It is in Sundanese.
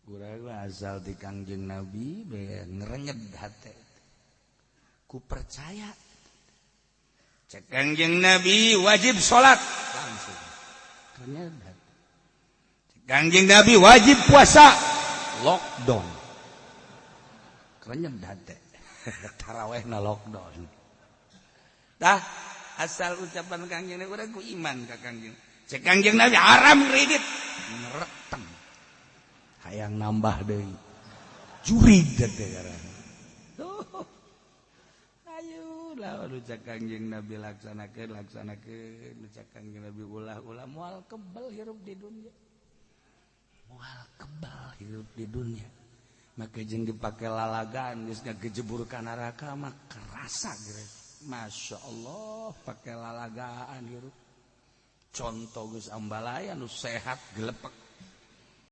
Urang asal di Kangjeng Nabi be ngerenyed hate. Ku percaya. Cek Kangjeng Nabi wajib salat langsung. Renyed hate. Cek Kangjeng Nabi wajib puasa lockdown. Renyed hate. Tarawehna lockdown. Tah asal ucapan Kangjeng Nabi urang ku iman ka Kangjeng. Cek Kangjeng Nabi haram kredit. Ngereteng. Hayang nambah deui. Jurig teh karana. Ayo lah cek Kangjeng Nabi laksanakeun laksanakeun, cek Kangjeng Nabi ulah-ulah, moal kebal hirup di dunia. Moal kebal hirup di dunia. Maka jeung dipake lalagaan geus ngagejebur ka neraka mah kerasa geus. Masya Allah, pakai lalagaan hirup. Contoh geus ambalaya nu sehat gelepek.